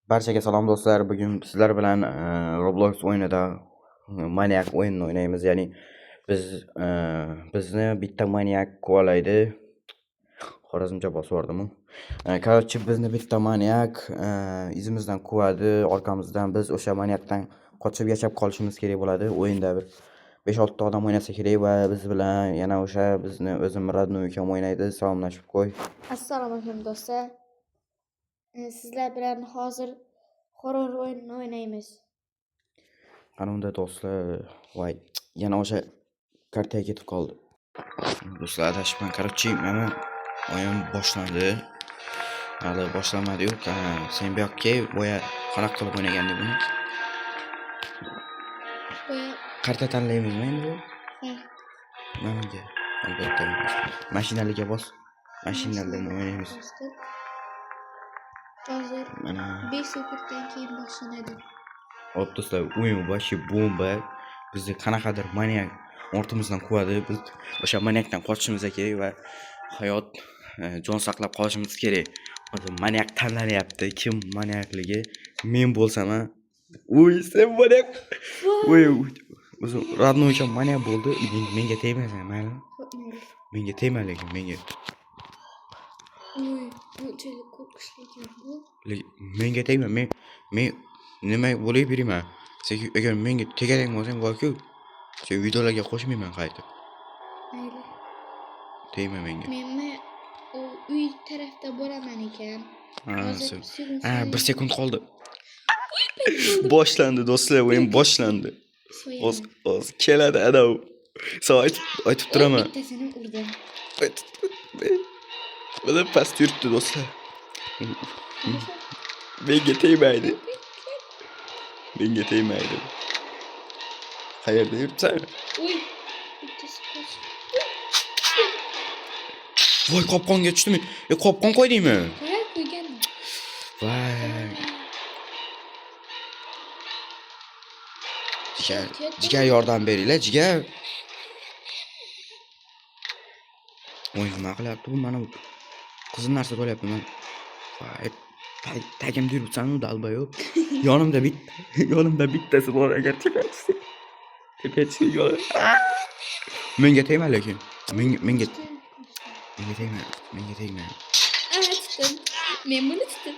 Barchaga salom do'stlar. Bugun sizlar bilan Roblox o'yinida maniak o'yinini o'ynaymiz. Ya'ni biz bizni bitta maniak quvalaydi. Xorazmcha bosib yubordim-u. Короче, bizni bitta maniak izimizdan quvadi, orqamizdan biz o'sha maniakdan qochib yashab qolishimiz kerak bo'ladi. O'yinda bir 5-6 ta odam o'ynasa kerak va biz bilan yana o'sha bizni o'zim родной ukam o'ynaydi. Salomlashib qo'y. Assalomu alaykum do'stlar. Sizlar bilan hozir horror o'yinini o'ynaymiz. Qani unda do'stlar, voy, yana o'sha kartaga ketib qoldi. Do'stlar, adashibman. Короче, mana o'yin boshlandi. Hali boshlanmadi-yu. Sen bu yoqqa kel, boya qanaqa qilib o'ynagandik buni? Boya Karta tanlaymizmi endi bu? Ha. Nimaga? Albatta. Mashinaliga bos. Mashinalarni o'ynaymiz. Bosdim. Hozir Mana 5 sekunddan keyin boshlanadi. Hop do'stlar, o'yin вообще bomba. Bizni qanaqadir maniak ortimizdan quvadi. Biz o'sha maniakdan qochishimiz kerak va hayot jon saqlab qolishimiz kerak. Hozir maniak tanlanyapti. Kim maniakligi? Men bo'lsam, a? Uy, sen maniak. Uy, o'zi родной ukam maniak bo'ldi. Menga tegmasan, maylimi? Mayli. Menga tegma lekin menga. Uy, bunchalik qo'rqinchli ekan bu. Lekin menga tegma. Men nima bo'lib yuribman? Sen agar menga tegadigan bo'lsang, borku, sen videolarga qo'shmayman qaytib. Mayli. Tegma menga. Menmi u uy tarafda bo'laman ekan. Ha, Hozir sekund Ha, sayin bir sekund qoldi. Boshlandi do'stlar, o'yin boshlandi. so'yaman. Oz keladi anav. Sen aytib Oy, turaman. bittasini urdim. Aytib. Mana past yuribdi do'stlar. Menga tegmaydi. Menga tegmaydi. Qayerda yuribsan? Uy, bittasi qochdi. Voy, qopqonga tushdimi? E, qopqon qo'ydingmi? Ha, qo'ygandim. Voy. Jigar, jigar yordam beringlar, jigar. Voy, nima qilyapti bu? Mana bu qizil narsa bo'lyapti man. Voy, tagimda yuribsan-u, долбоёб. Yonimda bitta, yonimda bittasi bor agar tepachi. Tepachi yo'q. Menga tegma lekin. Menga tegma, menga tegma. Aa, tutdim. Men buni tutdim.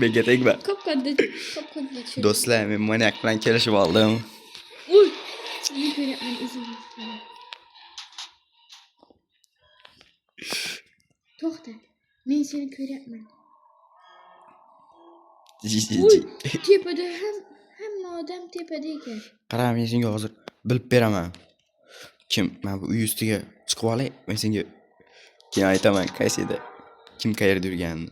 Menga tegma. Qopqonda qopqonga tushirdim. Do'stlar, men maniak bilan kelishib oldim. Uy, men ko'ryapman o'zimni. To'xta. Men seni ko'ryapman. Uy, tepada ham hamma odam tepada ekan. Qara, men senga hozir bilib beraman. Kim? Mana bu uy ustiga chiqib olay, men senga keyin aytaman qaysida kim qayerda yurganini.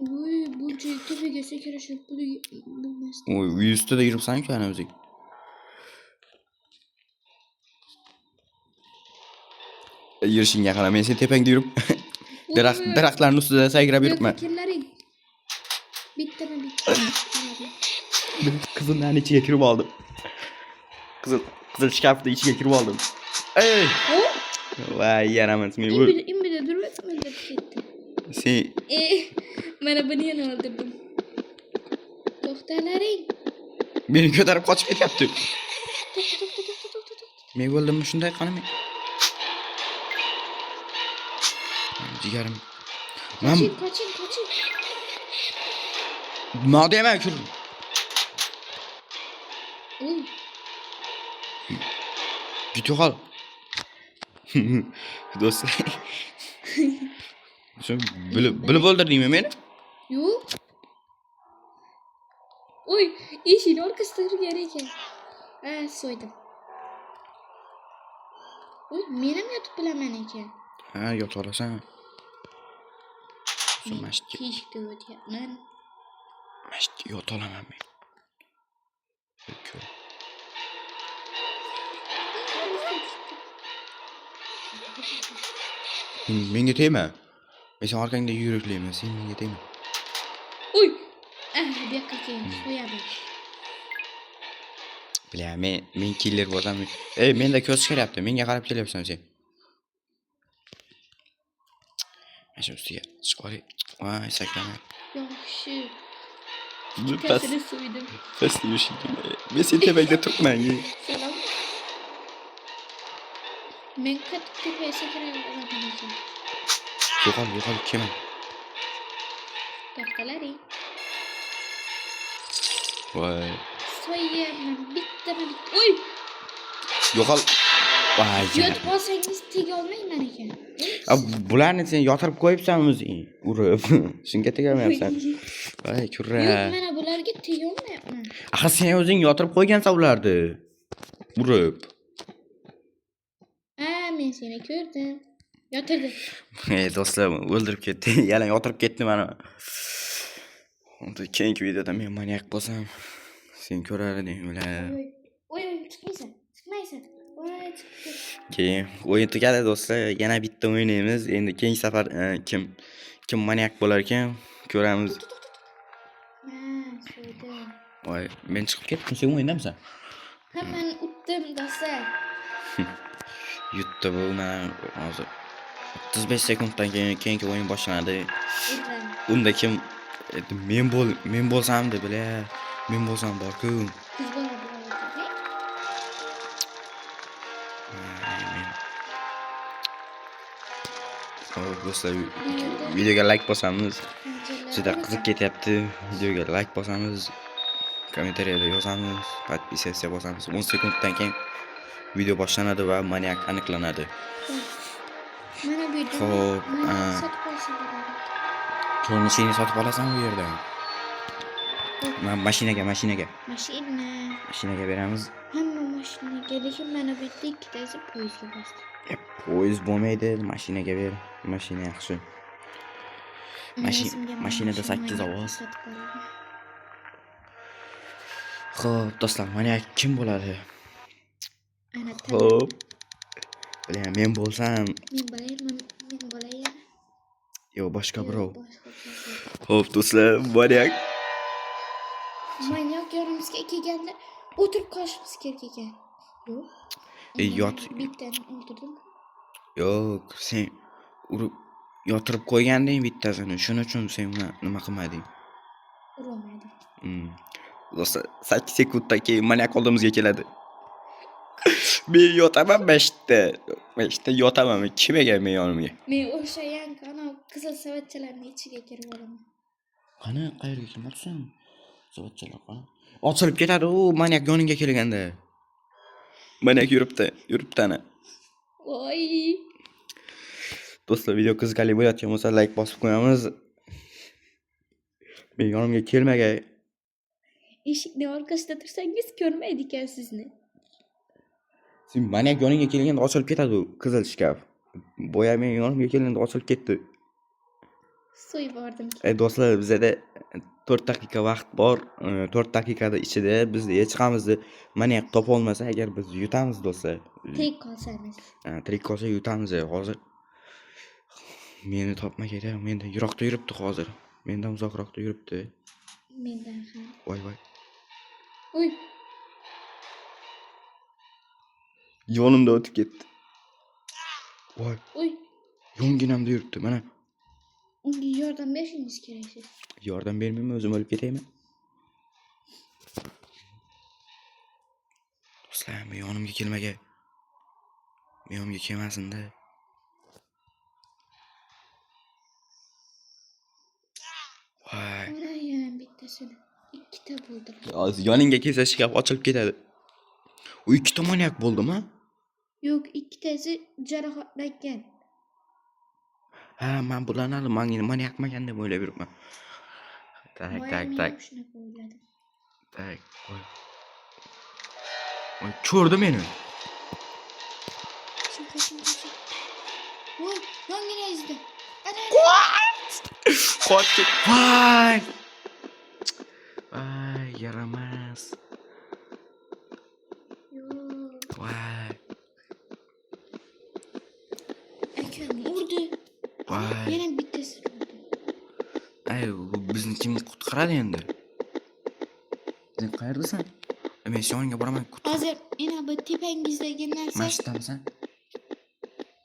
Uy, buncha tepaga sakrashib bo'lmasdi. Uy, uy ustida yuribsan-ku ana o'zing. Yurishingga qara, men sen tepangda yurib, daraxtlarning ustida sakrab yuribman. Kimlaring? Bittami bitta. Qizillarning ichiga kirib oldim. Qizil shkafning ichiga kirib oldim. Ey! Voy, yaramas men bu. Imbida durib o'ldirib ketdi. Sen E, mana buni yana o'ldirdim. To'xtalaring. meni ko'tarib qochib ketyapti. To'xta, to'xta, to'xta, to'xta, to'xta. Men o'ldimmi shunday qani men? Jigarim. Man Qoching, qoching, qoching. nima deyman kur. Uy, Git yo'qol. Do'stlar. Sen bilib o'ldirdingmi meni? Yo'q. Uy, eshikni orqasida turgan ekan. Ha, so'ydim. Uy, men ham yotib bilaman ekan. Ha, yota olasan. Sen Men mana shu yerga teshikda yotyapman. mana shu yerga yota olaman men. Ko'r. Menga tegma. Men sen orqangda yuriklayman, sen menga tegma. Uy, ah, bu yoqqa keyin so'yaman. Бля, men killer bo'lsam, ey, menda ko'z chiqaryapti. Menga qarab kelyapsan sen. Mana shu ustiga chiqib olay. Voy, sakrama. Yaxshi. Bittasini so'ydim. Pastga yurishing. Men sen tepangda turibman. Salom. Men qattiq tepaga sakrab olaman. Yo'qol, yo'qol, kelma. To'xtalaring. Voy. So'yyapman. Bittama bitta. Uy! Yo'qol. Voy. Yotib olsangiz tega olmayman ekan. A, bularni sen yotirib qo'yibsan o'zing urib. Shunga tegamayapsan. Voy, kurra. Yo'q, mana bularga tega olmayapman. Axir sen o'zing yotirib qo'ygansan ularni. Urib. Ha, men seni ko'rdim. Yotirdim. Ey do'stlar, o'ldirib ketdi. Yana yotirib ketdi mani. Unda keyingi videoda men manyak bo'lsam, sen ko'rar eding ular. Oy, oy, oy, chiqmaysan. Chiqmaysan. Voy, chiqib ketdi. Keyin o'yin tugadi do'stlar, yana bitta o'ynaymiz. Endi keyingi safar kim manyak bo'lar ekan ko'ramiz. Ha, so'ydim. Voy, men chiqib ketdim, sen o'yindamisan? Ha, men utdim do'stlar. Yutdi bu mana hozir. 35 sekunddan keyin keyingi o'yin boshlanadi. Urdim. Unda kim men bo'lsam deb bila, men bo'lsam borku. Qiz bola bo'ladi. Ay, men. Hop, do'stlar, videoga like bosamiz. Juda qiziq ketyapti. Videoga like bosamiz. Kommentariyada yozamiz, подписаться bosamiz. 10 sekunddan keyin video boshlanadi va manyak aniqlanadi. Mana bu yerda Xo'p, mana a. sotib olsa bo'ladi. Ko'rinishini sotib olasan bu yerdan. Man mashinaga, mashinaga. Mashina. Mashinaga beramiz. Hamma mashinaga, lekin mana bu yerda ikkitasi poyezdga bosdi. E, poyezd bo'lmaydi, mashinaga ber. Mashina yaxshi. O'zimga mana Mashinada shu sakkiz manyakni ovoz. sotib olaman. Xo'p, do'stlar, manyak kim bo'ladi? Ana tana. Xo'p. Bilaman, men bo'lsam, Men bo'laymi? Men bo'laymi? yo'q, boshqa birov. Yo'q, boshqa birov. Xo'p, do'stlar, manyak. Manyak yonimizga kelganda o'tirib qolishimiz kerak ekan. Yo'q. E, yot. Bittani o'ldirdim. Yo'q, sen urib yotirib qo'yganding bittasini. Shuning uchun sen uni nima qilmading? Urolmadim. Do'stlar, 8 sekunddan keyin manyak oldimizga keladi. Men yotaman mana shu yerda. Mana shu yerda yotaman. Kim ekan men yonimga? Men o'sha yangi anavi qizil savatchalarni ichiga kirib olaman. Qani, qayerga kirmoqchisan? Savatchalar qani? Ochilib ketadi u manyak yoningga kelganda. Manyak yuribdi, yuribdi ana. Voy. Do'stlar, video qiziqarli bo'layotgan bo'lsa, like bosib qo'yamiz. Men yonimga kelmagay. Eshikning orqasida tursangiz ko'rmaydi ekan sizni. Sen manyak yoningga kelganda ochilib ketadi u qizil shkaf. Boya men yonimga kelganda ochilib ketdi. So'yib yubordim. Ey do'stlar, bizada 4 daqiqa vaqt bor. 4 daqiqada ichida biz chiqamiz. Manyak topa olmasa agar biz yutamiz do'stlar. Tirik qolsangiz. Ha, tirik qolsa yutamiz hozir. Meni topmagayda, mendan yiroqda yuribdi hozir. Mendan uzoqroqda yuribdi. Mendan ham. Voy voy. Uy, Yonimda o'tib ketdi. Voy, uy. yonginamda yuribdi. Mana Unga yordam berishingiz kerak siz. yordam bermayman, o'zim o'lib ketaymi? Do'stlar, men yonimga kelmagay. Men yonimga kelmasin-da. Voy. Mana yana bittasini. Ikkita bo'ldi. Hozir yoningga kelsa shkaf ochilib ketadi. U ikkita manyak bo'ldimi? Yo'q, ikkitasi jarohatlangan. Ha, men bularni hali manyakmagan deb o'ylab yuribman. Так, Boya так, men так, ham shunaqa o'yladim. Так. Voy. Voy, ko'rdi meni. Qoching, qoching, qoching. Voy, yonginangizda. Ana, Qochdi. Voy. Voy, yaramas. Yo'q. Voy. Akam urdi. Voy. Yana bittasi urdi. Ay, bu bizni kim qutqaradi endi? Sen qayerdasan? Men sen yoningga boraman. Qutqar. Hozir ena bu tepangizdagi narsa. Mana shu yerdamisan?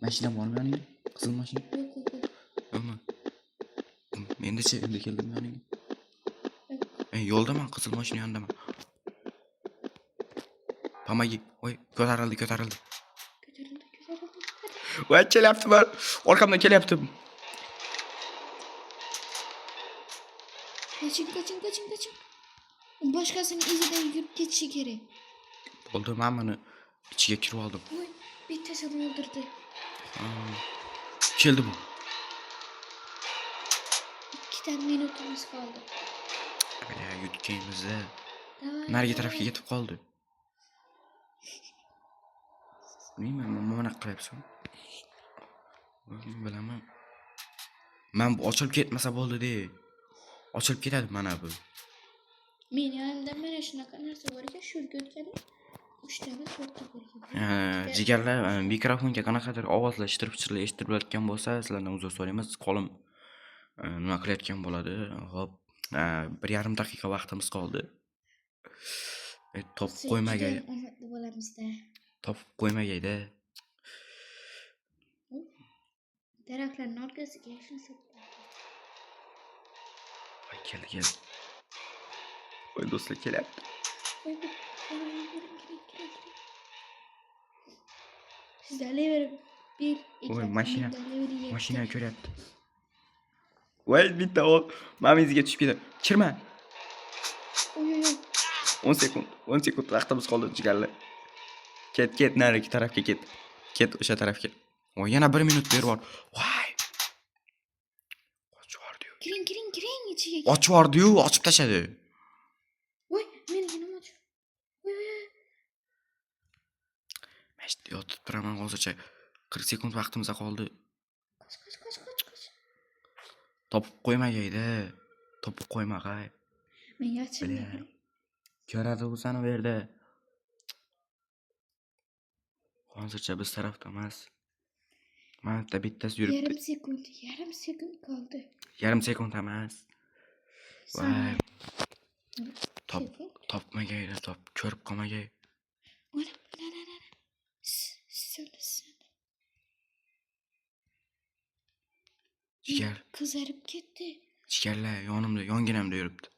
Mashina bormi yoningga? Qizil mashina? Yo'q, yo'q, yo'q. Yo'qmi? Endi-chi, endi keldim yoningga. Yo'q. Yo'ldaman, qizil mashina yonidaman. Помоги. Voy, ko'tarildi, ko'tarildi. Ko'tarildi, ko'tarildi. Voy, kelyapti bar. Orqamdan kelyapti. Qoching, qoching, qoching, qoching. Boshqasini izidan yugurib ketishi kerak. Bo'ldi, men buni ichiga kirib oldim. Voy, bittasini o'ldirdi. Keldi bu. Ikkita minutimiz qoldi. Бля, yutganimizda Давай. Narigi Давай. Tarafga ketib qoldi. Bilmayman, nima bunaqa qilyapsan? Bilaman. Man bu ochilib ketmasa bo'ldi-de. Ochilib ketadi mana bu. Meni yonimda mana shunaqa narsa bor ekan, shu yerga o'tganim uchtami, to'rtta bor ekan. Jigarlar, mikrofonga qanaqadir ovozlar shitir-pichirlar eshitilayotgan bo'lsa, sizlardan uzr so'raymiz. Qo'lim nima qilayotgan bo'ladi. Xo'p, 1,5 daqiqa vaqtimiz qoldi. Topib Biz qo'ymagay, judayam omadli bo'lamizda. Topib qo'ymagay-da. Daraxtlarning orqasiga yashinsa bo'ladi. Voy, keldi, keldi. Voy, do'stlar, kelyapti. Voy, voy, voy, voy, kiring, kiring, kiring, kiring. Sizda lever bir, ikki, Voy, mashina, menda lever yetti. Mashina ko'ryapti. Voy, bitta o'q mana iziga tushib ketdi. Kirma. Oy, oy, oy. 10 sekund, 10 sekund vaqtimiz qoldi, jigarlar. Ket, ket, narigi tarafga ket. Ket o'sha tarafga. Voy, yana 1 minut berib yubor. Voy. Ochib yubordi-yu. Kiring, kiring, kiring ichiga. Ochib yubordi-yu, ochib tashladi. Voy, meniki nima uchun? Voy, voy, voy. Mana shu yerda yotib turaman hozircha. 40 sekund vaqtimiz qoldi. Qoch, qoch, qoch, qoch, qoch. Topib qo'ymagayda. Topib qo'ymagay. Men yachimda. Бля. Ko'radi u sani bu yerda. Hozircha biz tarafda emas. Mana bitta bittasi yuribdi. Yarim sekund, yarim sekund qoldi. Yarim sekund emas. Voy. Soniya. Top, Sekund. Topmagayda, top, ko'rib qolmagay. Ana, ana, ana, ana. Sizda, sizda. Jigar, Qizarib ketdi. Jigarlar yonimda, yonginamda yuribdi.